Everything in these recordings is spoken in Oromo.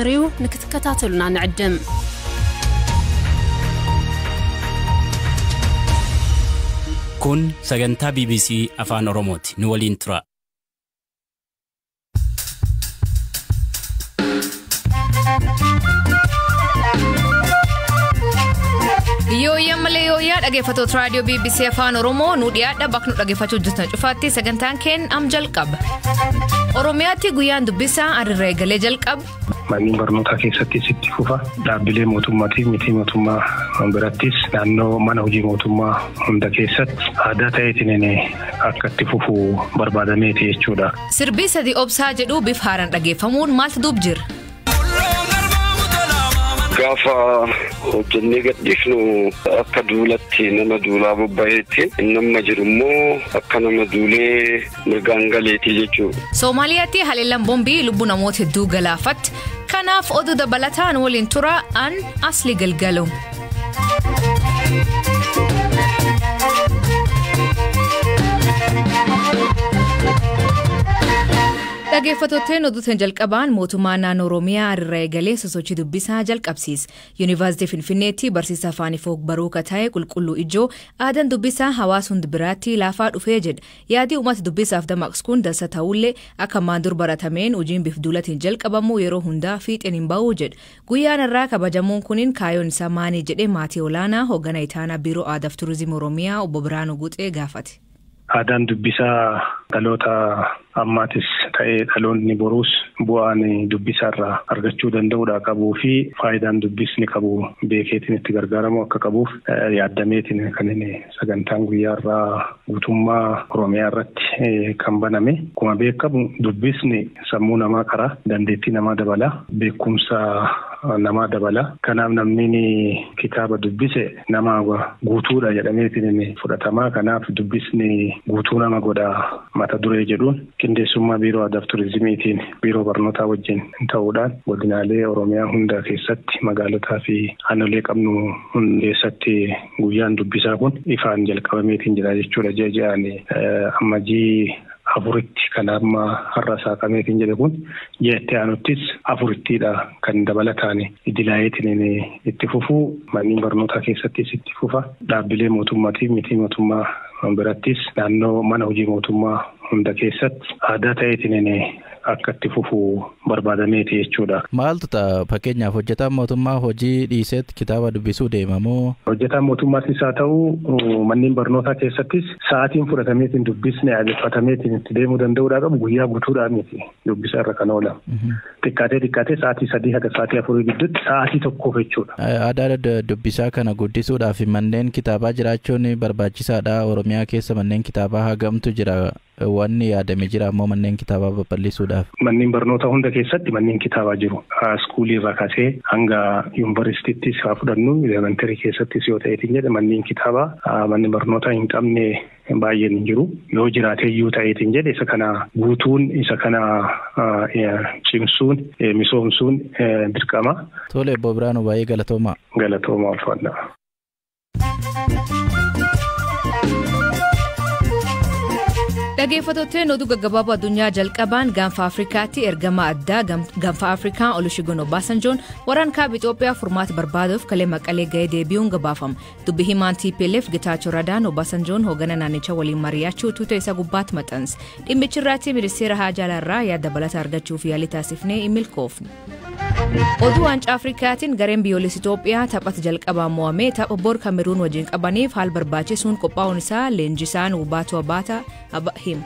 ክዝክር እዩ። ንክትከታተሉና ንዕድም። Kun sagantaa BBC Afaan Oromooti. Nu waliin tura. Yooyyaa malee yooyyaa, dhaggeeffattoota raadiyoo BBC Afaan Oromoo, nu dhiyaadha. Bakka nu dhaggeeffachuu jirtan cufaatti sagantaan keen am jalqaba. Oromiyaatti guyyaan dubbisaa adirra eegalee jalqaba. Manneen barnootaa keessattis itti fufa. Dhaabbilee mootummaatii miti mootummaa birattis, naannoo mana hojii mootummaa hunda keessatti aadaa ta'eetiin akka itti fufu barbaadameeti jechuudha. Sirbii sadii obsaa jedhu bifa haaraan dhaggeeffamuun maaltu duub jira? Gaafa hojjennee gadhiifnu akka duulatti nama duulaa bobba'eetti, inni amma jiru immoo akka nama duulee nagaan galeetii jechuudha. Soomaaliyaatti haleellaan boombii lubbuu namoota hedduu galaafatti. Kanaaf oduu dabalataan waliin tura, an Asli Galgalu. Dhaggeeffattootni, oduutiin jalqabaan mootummaa naannoo Oromiyaa irraa eegalee sosochii dubbisaa jalqabsiise. Yuunivarsiitii Finfinneetti barsiisaa afaan baruu ta'e Qulqulluu Ijoo, aadaan dubbisaa hawaasa hundi biraatti laafaa dhufee jedha. Yaadii uummata dubbisaaf dammaqsu kun dansa ta'ullee, akka ammaan dur baratameen hojiin bifa duulatiin jalqabamu yeroo hundaa fiixeen hin ba'uu jedha. Guyyaan irraa kabajamuun kunin kaayyoon isaa maanii jedhee maatii olaanaa hoogganaa itaanaa Biiroo Aadaaf Turizimii Oromiyaa Obbo Biraanuu Guuxee gaafate. Aadaan dubbisaa dhaloota ammaatis ta'ee dhaloonni boruus bu'aan dubbisaarraa argachuu danda'uudha qabuu fi faayidaan dubbisni qabu beekeetiin itti gargaaramuu akka qabuuf yaaddameetiin kan inni sagantaan guyyaarraa guutummaa Oromiyaa irratti kan baname. Akkuma beekamu, dubbisni sammuu namaa qara, dandeettii namaa dabala, beekumsa namaa dabala. Kanaaf namni kitaaba dubbise nama guutuudha jedhameetiin fudhatama. Kanaaf dubbisni guutuu nama godha mata duree jedhuun qindeessummaa Biiroo Aadaaf Turizimiitiin Biiroo Barnootaa wajjin ta'uudhaan godinaalee Oromiyaa hunda keessatti, magaalotaa fi aanolee qabnu hunda keessatti guyyaan dubbisaa kun ifaan jalqabameetiin jira jechuudha. Ji'a ji'aan Ammajii 4tti kan amma har'a saaqameetiin jedhe kun, ji'a itti aanuttis 4ttidha kan dabalataan idilaa'eetiin itti fufuu. Manneen barnootaa keessattis itti fufa. Dhaabbilee mootummaatii miti mootummaa birattis, naannoo mana hojii mootummaa hunda keessatti aadaa ta'eetiin akka itti fufu barbaadameeti jechuudha. Maaltu ta'a? Fakkeenyaaf, hojjetaan mootummaa hojii dhiiseet kitaaba dubbisuu deemamoo? Hojjetaan mootummaattis haa ta'u, manneen barnootaa keessattis sa'aatiin fudhatameetiin dubbisni aadeffatameetiin itti deemuu danda'uudhaa qabu guyyaa guutuudhaan miti dubbisa irra kan oolan. Xiqqaatee xiqqaatee sa'aatii 3 haga sa'aatii 4 gidduutti sa'aatii tokkoof jechuudha. Aadaa dubbisaa kana guddisuudhaaf manneen kitaabaa jiraachuun barbaachisaadha. Oromiyaa keessa manneen kitaabaa hagamtu jira? Wanni yaadame jira ammoo manneen kitaabaa babal'isuudhaaf? Manneen barnoota hunda keessatti manneen kitaabaa jiru. Iskuulii irraa kaasee hanga yuunivarsiitiittis haa fudhannu, elementarii keessattis yoo ta'eetiin jedhe, manneen kitaabaa manneen barnootaa hin qabne baay'een hin jiru. Yoo jiraate iyyuu ta'eetiin jedhe, isa kana guutuun, isa kana cimsuun, misoomsuun dirqama. Tole, Obbo Biraanuu, baay'ee galatooma. Galatooma, ulfaadha. Dhaggeeffattootni, oduu gaggabaaboo addunyaa jalqabaan Gaanfa Afrikaatti ergama addaa Gaanfa Afrikaa Olusegun Obasanjoon waraan kaaba Itoophiyaa furmaata barbaaduuf kalee Maqalee ga'ee deebi'uun gabaafama. Dubbi himaan TPLF Getaachoo Radaan Obasanjoon hoogganaa naannichaa waliin mari'achuu tuuta isa gubbaatti maxxanse. Dhimmichi irratti ministeera haajaa alaarraa yaada dabalataa argachuuf yaalii taasifnee hin milkoofne. Oduu waancaa Afrikaatiin gareen biyyoolessa Itoophiyaa taphata jalqabaa mo'amee tapha bor Kameruun wajjin qabaniif haala barbaachisuun qophaa'uun isaa leenjisaan Wubaatu Abaata hima.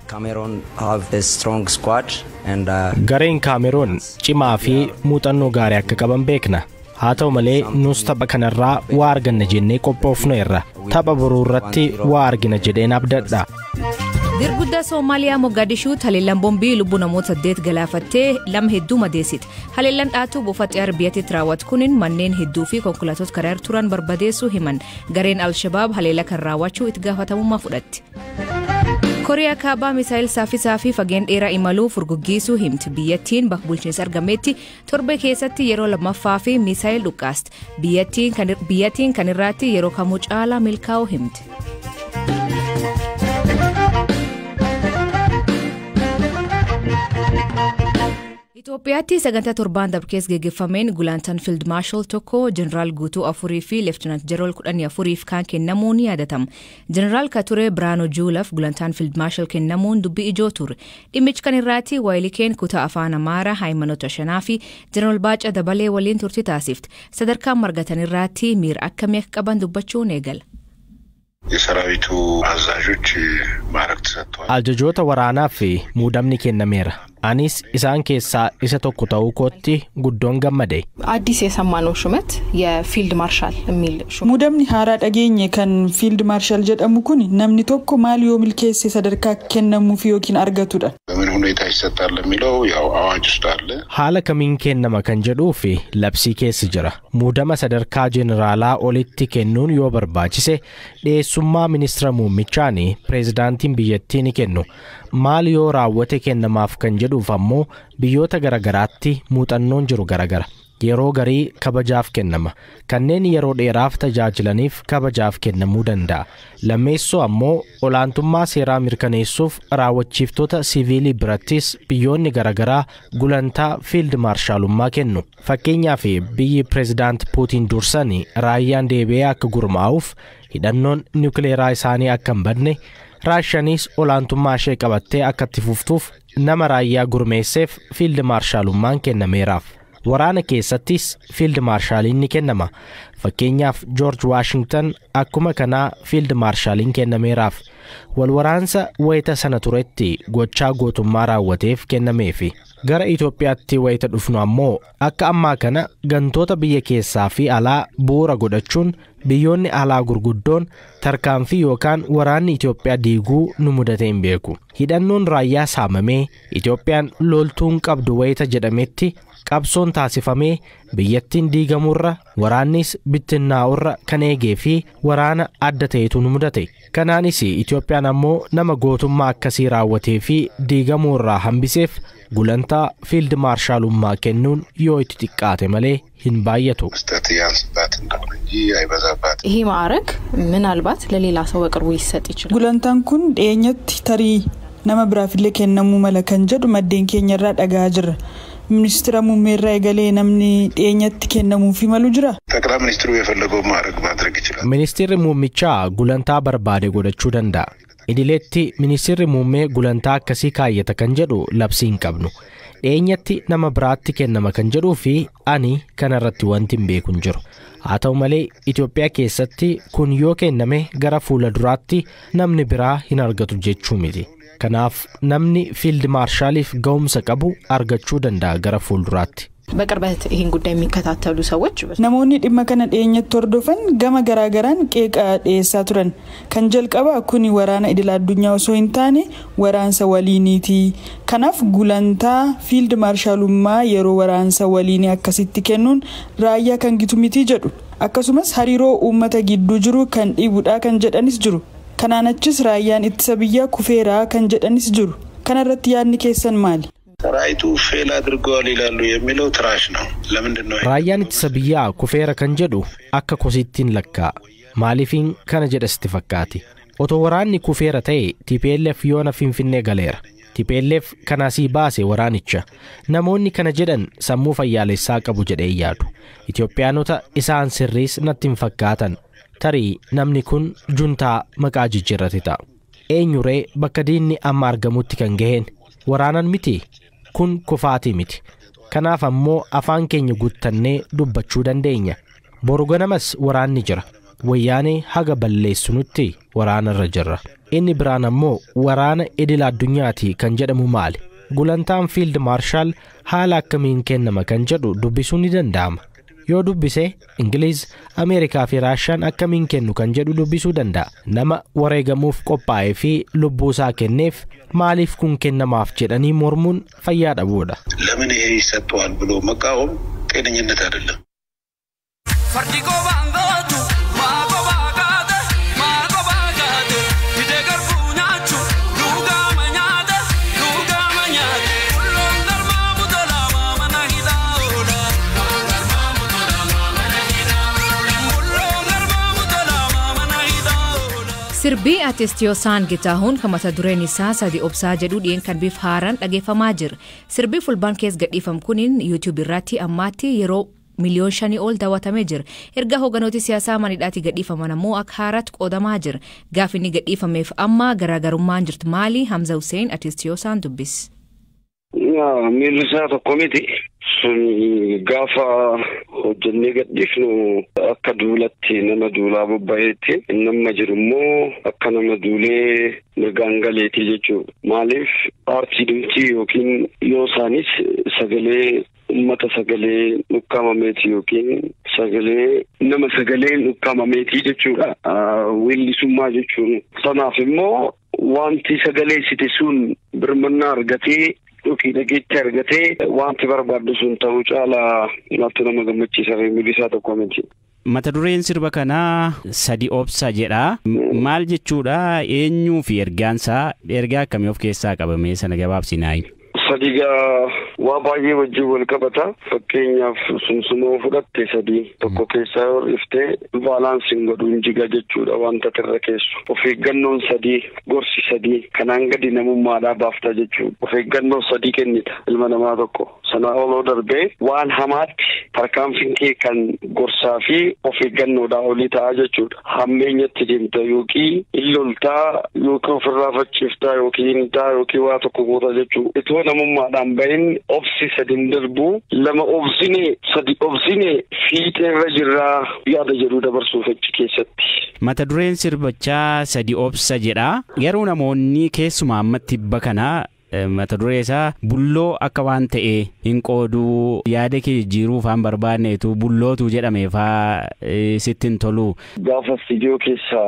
Cameroon have a strong squad and Gareen Kaameroon cimaa fi muuxannoo gaarii akka qaban beekna. Haa ta'u malee, nus tapha kanarraa waa arganna jennee qophoofneerra. Tapha boruu irratti waa argina jedheen abdadha. Dirguddaa Soomaaliyaa Mogadishuu haleellaan boombii lubbuu namoota saddeet galaafattee lama hedduu madeessite. Haleellaan dhaatuu buufata xiyyaara biyyattiitti raawwatu kunin manneen hedduu fi konkolaattota karaa irra turan barbadeessuu himan. Gareen Alshabaab haleella kan raawwachuu itti gaafatamummaa fudhatti. Koriyaa Kaabaa misaayil saffisaa fi fageen dheeraa imaluu furguggiisuu himti. Biyyattiin bakka bulchiinsa argametti torbe keessatti yeroo lammaffaa fi misaayil dhukaasti. Biyyattiin kan irraatti yeroo kamuu caalaa milkaa'uu himti. Itoophiyaatti sagantaa torbaan darbe keessa geggeeffameen gulantaan Field Marshal 1, Jeneraal Guutuu 4 fi Leeftinant Jeneraal 14 kan kennamuun ni yaadatama. Jeneraal Katuree Biraanuu Juulaaf gulantaan Field Marshal kennamuun dubbii ijoo ture. Dhimmichi kan irraatti Waayilikeen kutaa afaan Amaaraa Haayimanoota Shanaa fi Jeneraal Baacaa Dabalee waliin turtii taasifte. Sadarkaan margatan irraatti miira akkamii akka qaban dubbachuun eegala. የሰራዊቱ አዛዦች ማዕረግ ተሰጥተዋል። Ajajoota waraanaaf muudamni kennameera. Anis isaan keessaa isa tokko ta'uu kootti guddoon gammade. አዲስ የሰማነው ሹመት የፊልድ ማርሻል የሚል ሹመት Muudamni haaraa dhageenye kan Field Marshal jedhamu kun namni tokko maal yoo milkeesse sadarkaa kennamuuf yookiin argatudha? በምን ሁኔታ ይሰጣል የሚለው ያው አዋጅ ውስጥ አለ። Haala kamiin kennama kan jedhuu fi labsii keessa jira. Muudama sadarkaa jeneraalaa olitti kennuun yoo barbaachise dhiyeessummaa ministeera muummichaan pireezidaantiin biyyattii ni kennu. Maal yoo raawwate kennamaaf kan jedhuuf ammoo biyyoota garagaraatti muuxannoon jiru garagara. Yeroo garii kabajaaf kennama. Kanneen yeroo dheeraaf tajaajilaniif kabajaaf kennamuu danda'a. Lammeessoo ammoo olaantummaa seeraa mirkaneessuuf raawwachiiftota siviilii birattis biyyoonni garagaraa gulantaa fiild maarshaalummaa kennu. Fakkeenyaaf biyyi pireezidaant Puutiin dursan raayyaan deebi'ee akka gurmaa'uuf, hidhannoon niwukileeraa isaanii akka hin badne, Raashiyaanis olaantummaa ishee qabattee akka itti fuftuuf nama raayyaa gurmeesseef fiild maarshaalummaan kennameeraaf. Waraana keessattis fiild maarshaaliin ni kennama. Fakkeenyaaf Joorj Waashingtan akkuma kanaa fiild maarshaaliin kennameeraaf. Wal waraansa wayita sana turetti gochaa gootummaa raawwateef kennameefi. Gara Itoophiyaatti wayita dhufnu ammoo akka ammaa kana gantoota biyya keessaa fi alaa bu'uura godhachuun biyyoonni alaa gurguddoon tarkaanfii yookaan waraanni Itoophiyaa diiguu nu mudate hin beeku. Hidhannoon raayyaa saamamee Itoophiyaan loltuun qabdu wayita jedhametti qabsoon taasifamee biyyattiin diigamurra waraannis bittinnaa'urra kan eegee fi waraana adda ta'etu nu mudate. Kanaanis Itoophiyaan ammoo nama gootummaa akkasii raawwatee fi diigamuurraa hambiseef gulantaa fiild maarshaalummaa kennuun yoo itti xiqqaate malee hin baay'atu. መስጠት ያንስባት እንደሆነ እንጂ አይበዛባት። ይሄ ማዕረግ ምናልባት ለሌላ ሰው በቅርቡ ሊሰጥ ይችላል። Gulantaan kun dhiyeenyatti tarii nama biraafillee kennamuu mala kan jedhu maddeen keenya irraa dhagahaa jirra. Ministeera muummeerraa eegalee namni dhiyeenyatti kennamuufi malu jira? ጠቅላይ ሚኒስትሩ የፈለገውን ማዕረግ ማድረግ ይችላል። Ministeerri muummichaa gulantaa barbaade godhachuu danda'a. Idileetti ministeerri muummee gulantaa akkasii kaayyata kan jedhu labsii hin qabnu. Dhiyeenyatti nama biraatti kennama kan jedhuu fi ani kanarratti wanti hin beeku hin jiru. Haa ta'u malee Itoophiyaa keessatti kun yoo kenname gara fuula duraatti namni biraa hin argatu jechuu miti. Kanaaf namni fiild maarshaaliif ga'umsa qabu argachuu danda'a gara fuulduraatti. በቅርበት ይህን ጉዳይ የሚከታተሉ ሰዎች Namoonni dhimma kana dhiyeenyatti hordofan gama garaagaraan qeeqa dhiyeessaa turan. Kan jalqabaa kuni waraana idil addunyaa osoo hin taane waraansa waliiniiti. Kanaaf gulantaa fiild maarshaalummaa yeroo waraansa waliinii akkasitti kennuun raayyaa kan gitu miti jedhu. Akkasumas hariiroo uummata gidduu jiru kan dhiibudha kan jedhanis jiru. Kanaan achis raayyaan ittisa biyyaa kufeeraa kan jedhanis jiru. Kana irratti yaadni keessan maali? ሰራዊቱ ፌል አድርገዋል ይላሉ የሚለው ትራሽ ነው። ለምንድን ነው Raayyaan ittisa biyyaa kufeera kan jedhu akka kosiittiin lakkaa'a. Maaliifiin kana jedha sitti fakkaate? Otoo waraanni kufeera ta'e TPLF yoona Finfinnee galeera. TPLF kana asii baase waraanicha. Namoonni kana jedhan sammuu fayyaalessaa qabu jedhee yaadu. Itoophiyaanota isaan sirriis natti hin fakkaatan. Tarii namni kun juntaa maqaa jijjiirrate ta'a. Eenyuree bakka diinni amma argamutti kan gaheen? Waraanan miti? Kun kufaatii miti. Kanaaf ammoo afaan keenya guuttannee dubbachuu dandeenya. Boru ganamas waraanni jira. Wayyaanee haga balleessinutti waraanarra jirra. Inni biraan ammoo waraana idil addunyaati kan jedhamu maali? Gulantaan fiild maarshaal haala akkamiin kennama kan jedhu dubbisuu ni danda'ama. Yoo dubbise Ingiliiz, Ameerikaa fi Raashiyaan akkamiin kennu kan jedhu dubbisuu danda'a. Nama wareegamuuf qophaa'ee fi lubbuu isaa kenneef maaliif kun kennamaaf jedhanii mormuun fayyaa dhabuudha. ለምን ይሄ ይሰጠዋል ብሎ መቃወም ጤነኝነት አይደለም። Fardi qobaan gootu maa qobaa kaate, maa qobaa kaate, fidee garbuu nyaachuu lugaama nyaate, lugaama nyaate. Bulloon garmaa mutolaa mana hidhaa oola. Bulloon garmaa mutolaa mana hidhaa oola. Sirbii artist Yoosaan Getaahuun kan mata dureen isaa "Sadi Obsaa" jedhu dhi'een kan bifa haaraan dhageeffamaa jira. Sirbii fulbaan keessa gadhiifamu kuniin YouTube irratti ammaatti yeroo 5 miliyoona ol daawwatamee jira. Erga hoogganooti siyaasaa manidhaatti gadhiifaman ammoo akka haaraatti qoodamaa jira. Gaafi inni gadhiifameef amma garaagarummaan jirtu maali? Hamza Hussein artist Yoosaan dubbis. Miilli isaa tokko miti. Sun gaafa hojjennee gadhiifnu akka duulatti nama duulaa bobba'eetti, inni amma jiru immoo akka nama duulee mirgaan galeetii jechuudha. Maaliif aartii dhumtii yookiin yoo isaanis sagalee ummata sagalee ukkaamameeti yookiin sagalee nama sagaleen ukkaamameetii jechuudha. Weellisummaa jechuun. Sanaaf immoo wanti sagalee site sun birmannaa argatee yookiin dhageetti argatee wanti barbaaddu sun ta'uu caalaa maaltu nama gammachiisa? Miilli tokko miti. Mata dureen sirba kanaa "Sadi Obsa" jedha. Maal jechuudha? Eenyuu fi ergaansaa ergaa akkamii of keessaa qabame? Sana gabaabsinaa. Sadigaa waa baay'ee wajjin wal qabata. Fakkeenyaaf, sumsumoo fudhatte, sadii tokko keessaa yoo dhiftee baalaansiin godhuun jiga jechuudha wanta irra keessu. Of eeggannoon sadii, gorsi sadii kanaan gadi namummaadhaa baafta jechuudha. Of eeggannoo sadii kennita ilma namaa tokko. Sana oloo darbee waan hamaatti tarkaanfiin kee kan gorsaa fi of eeggannoodhaa olii ta'a jechuudha. Hammeenyatti deemta yookiin illoltaa yookiin ofirraa facciiftaa yookiin hintaa yookiin waa tokko goota jechuudha. Itoo namummaadhaan bahin obsi sadin darbu, lama obsine, sadi obsine, fiixeerra jirraa yaada jedhu dabarsuuf achi keessatti. Mata dureen sirbichaa "Sadi Obsa" jedha. Garuu namoonni keessumaa ammatti tibba kana mata duree isaa bulloo akka waan ta'e hin qooduu, yaada kee jijjiiruu faan barbaanneetu bullootu jedhame faa sitti hin tolu. Gaafa istiidiyoo keessa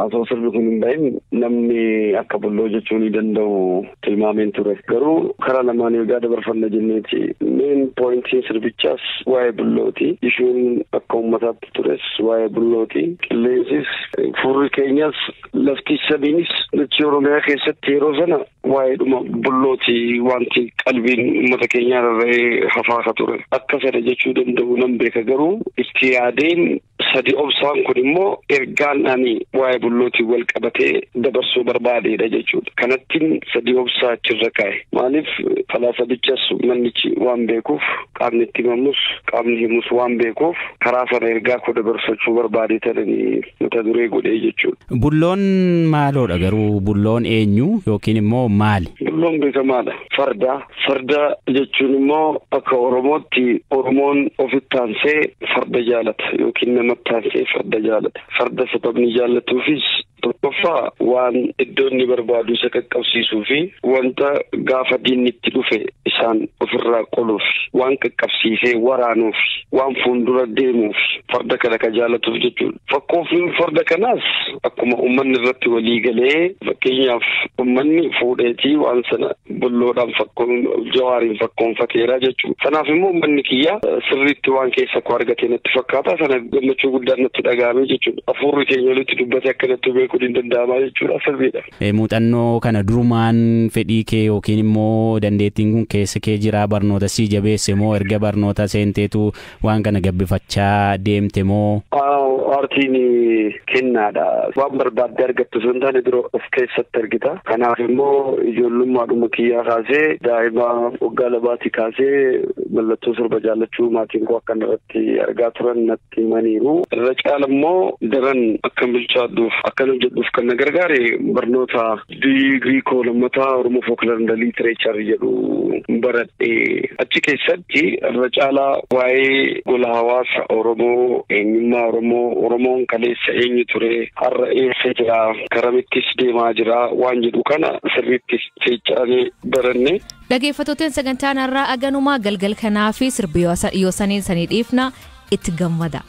osoo sirbi kun hin bahin namni akka bulloo jechuu ni danda'u tilmaameen ture. Garuu karaa lamaan egaa dabarfanna jenneeti. Main pointiin sirbichaas waa'ee bullooti. Ishuun akka uummataatti tures waa'ee bullooti. Qilleensis, furri keenyas, lafti sadiinis dachee Oromiyaa keessatti yeroo sana waa'eedhuma bullooti wanti qalbiin uummata keenyaa rarra'ee hafaa ture. Akka sana jechuu danda'u nan beeka, garuu itti yaadeen sadi obsaan kun immoo ergaan ani waa'ee bullootiin wal qabatee dabarsuu barbaadeedha jechuudha. Kanattiin sadi obsaa achirra kaa'e. Maaliif falaasabichas mannichi waan beekuuf, qaamni itti himamus qaamni himus waan beekuuf, karaa sana ergaa koo dabarsachuu barbaadee tananii mata duree godhee jechuudha. Bulloon maaloodha garuu? Bulloon eenyu yookiin immoo maali? Bulloon beekamaadha. Farda. Farda jechuun immoo akka Oromootti Oromoon ofitti aansee farda jaalata yookiin namatti aansee farda jaalata. Farda sababni jaallatuufis tokkoffaa waan iddoo inni barbaadu isa qaqqabsiisuu fi wanta gaafa diinni itti dhufe isaan ofirraa qoluuf, waan qaqqabsiisee waraanuuf, waan fuuldura deemuuf farda kana ka jaalatuuf jechuudha. Fakkoofiin farda kanaas akkuma uummanni irratti walii galee, fakkeenyaaf uummanni fuudheetii waan sana bulloodhaan fakkoon jawaariin fakkoonfateera jechuudha. Kanaaf immoo uummanni kiyya sirriitti waan keessa koo argate natti fakkaata, sana gammachuu guddaan natti dhaga'ame jechuudha. Hafuurri keenya walitti dubbate akka natti beekuun hin danda'amaa jechuudha, sirriidha. Muuxannoo kana durumaan fedhii kee yookiin immoo dandeettiin kun keessa kee jira, barnoota sii jabeesse moo erga barnoota seenteetu waan kana gabbifachaa deemte moo? Aartiin kennaadha. Waan barbaadde argattu osoo hin taane dura of keessatti argita. Kanaaf immoo ijoollummaadhuma kiyyaa kaasee, daa'ima waggaa 2tii kaasee mallattoo sirba jaallachuu maatiin koo akkan irratti argaa turan natti himaniiru. Irra caala immoo daran akkan bilchaadhuuf, akkan hojjedhuuf kan na gargaare barnoota digirii koo lammataa Oromoo Folklore and Literature jedhu baradhe. Achi keessatti irra caalaa waa'ee gola hawaasa Oromoo, eenyummaa Oromoo, Oromoon kaleessa eenyu ture, har'a eessa jira, karamittis deemaa jira waan jedhu kana sirriitti seecca'anii baranne. Dhaggeeffattooteen, sagantaan har'aa aganumaa galgal kanaa fi sirbi yoosaniin sanii dhiifna, itti gammada.